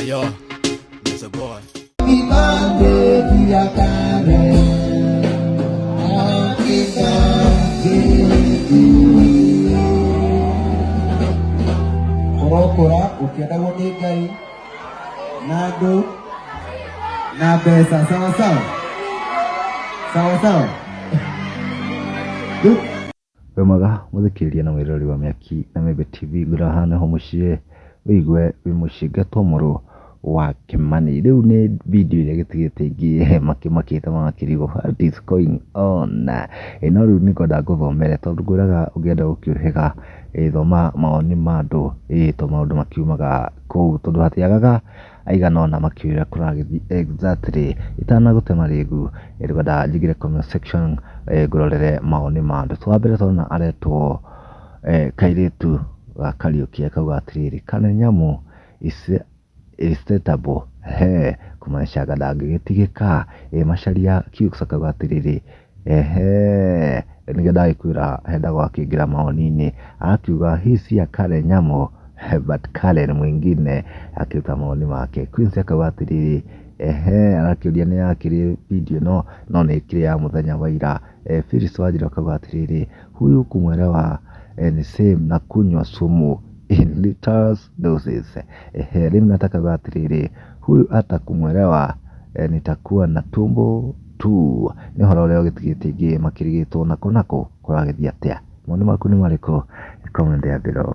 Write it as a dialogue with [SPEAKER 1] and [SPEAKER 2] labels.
[SPEAKER 1] Yo, Mr. Boy.
[SPEAKER 2] Happy birthday, dear Karen. Happy birthday to you. Ũrokũra ũkĩendagwo nĩ Ngai na andũ na mbeca. Sawa sawa sawa sawa. Rĩu
[SPEAKER 3] Wĩ mwega mũthikĩrĩria na mwĩroreri wa Mĩaki na Mĩembe TV, ngwĩra haha nĩho mũciĩ wĩigue wĩ mũciĩ ngetwo mũrũ wa Kĩmani. Rĩu nĩ video ĩrĩa ĩgĩtigĩte aingĩ makĩmakĩte magakĩrigwo what is going on. No rĩu nĩngwenda ngũthomere tondũ ngwĩraga ũngĩenda gũkĩũhĩga, thoma mawoni ma andũ, to maũndũ makiumaga kũu tondũ hatiagaga aigana ũna makĩũria kũragĩthiĩ exactly. Itanagũte marĩgu, ngwenda njingĩre comment section, ngũrorere mawoni ma andũ. Wa mbere tũrona aretwo kairĩtu ga Kariũki akauga atĩrĩrĩ, kana nyamũ is irresistible, he kumaanisha anga ndangĩgĩtigĩka. Macharia Cukes akauga atĩrĩrĩ, ehe, nĩkĩo ndagĩkwĩra hendagwo akĩingĩra mawoni-inĩ, arakiuga hii si ya Karen Nyamu but Karen mwingine, akĩruta mawoni make. Quincy akauga atĩrĩrĩ, ehe, arakĩũria nĩ yakĩrĩ video ĩno no nĩ ĩkĩrĩ ya mũthenya wa ira. Phyllis Wanjiru akauga atĩrĩrĩ, huyu kumwelewa ni same na kunywa sumu in liters doses. Ehe, Remnant akauga atĩrĩrĩ, huyu hata kumwelewa nitakuwa na tumbo tu. Nĩ ũhoro ũrĩa ũgĩtigĩte aingĩ makĩrigĩtwo nako nako kũragĩthiĩ atĩa. Mawoni maku nĩ marĩkũ? Comment there below.